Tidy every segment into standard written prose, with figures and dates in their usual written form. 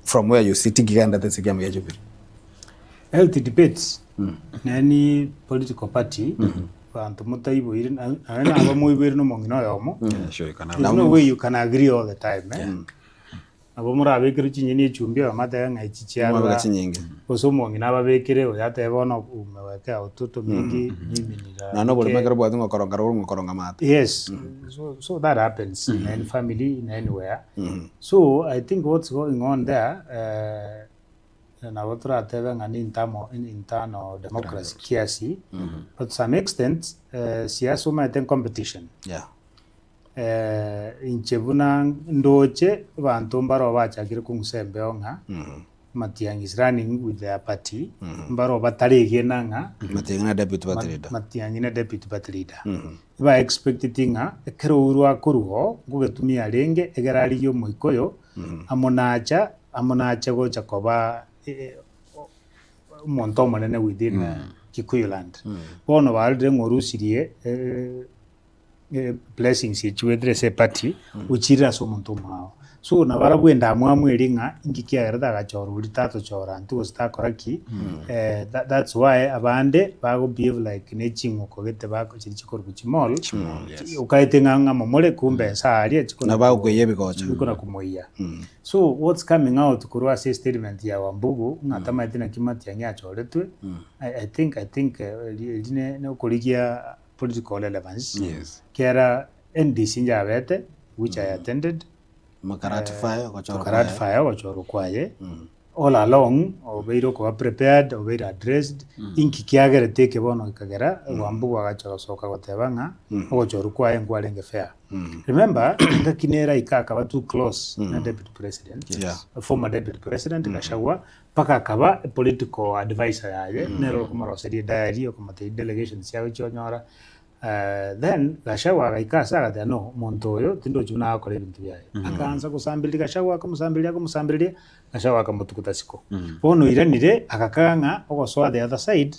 From where you sit nkigenderete ase ekiama gia Jubilee. Healthy debates in any political party, abanto motaiboire na naende nabo moiboire na omong'ina oyomo, Yeah, sure you can have there's no way you can agree all the time eh. Nabo morabekerwe chinyeni echumbi oyomo atebe ng'a echi Mwabeka chiarora, chinyinge. gose omong'ina ababekere oyo atebe bono umewekea utoto mingi mimi nira Naende oboremo bike. ekero obwate ngokoronga roro ngokoronga amato. Yes, so, so that happens in any family, in anywhere. So I think what's going on there, eh, nabo toratebe ng'a ni intamo, internal democracy kiasi, but to some extent, eh, siasa omanyete competition. Yeah. Eh, inche buna ndoche abanto mbaro bachakire kong'usa embeo ng'a Matiang'i is running with their party, mbaro bataregena ng'a Matiang'i na deputy party leader. Matiang'i na deputy party leader. Ba expecteti ng'a ekero Uhuru akorwa oo, ngogetumia arenge egere arigie omoikoyo, amo nacha, amo nache gocha koba omonto omonene within Kikuyu land. Bono barorire ng'a orusirie blessings echigoetera ase eparty, ochirire ase omonto omwao. So nabarabwo endamwamu eria ng'a inki kiagerete agachora oria tatochora intwe gose takora ki, that's why abande bago behave like ne ching'uko gete bako chiria chikorokwa chimall, okaete ng'a ng'a momore kumbe nsa aria chikona Nabo bagokoiyia ebigocha. chikona komoiyia. So what's coming out korwa ase estatement ya Wambugu ng'a tamaeti naki Matiang'i achoretwe, I think I think eri eri ne okorigia political relevance Yes. kera NDC njabete which I attended Mokaratify ogochorwa kwaye. Tokaratify ogochorwa kwaye all along obeire okoba prepared obeire addressed inki kiagerete eke bono gekagera Wambugu agacha gosoka goteba ng'a ogochorwa kwaye nkwarenge fair. Remember engaki nere aika akaba too close na deputy president former deputy president Gachagua Mpaka akaba political adviser yaye, nere okomoroseria ediary, okomotebia delegations chiaye chionyora, then Gachagua agaika ase agateba no, omonto oyo tindochi buna agokora ebinto biaye. Akaansa gosambereria Gachagua akomosambereria akomosambereria, Gachagua akamotuguta isiko. Bono oiranire agakaga ng'a ogosoa the other side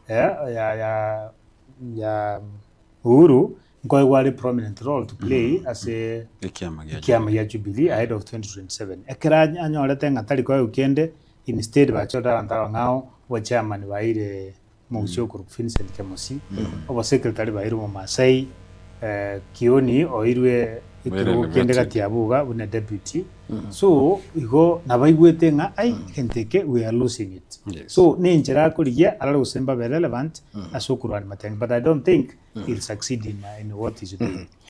ya ya ya Uhuru, Nkoegwa are prominent role to play ase Ekiama gia ekiama gia Jubilee ahead of 2027. Ekero anyorete ng'a tari koegwa kende, instead bachorete abanto abang'ao, obochairman baeire omogusia okorokwa Vincent Kemosi, obosecretary baeire Omomaasai, Kioni oeirwe ekerogo kende gati abwo iga buna deputy. So igo nabaigwete ng'a ai egento eke we are losing it. So nenchera akorigia arare gose mbabe relevant ase okorwania Matiang'i but I don't think he'll succeed in, in what he's doing.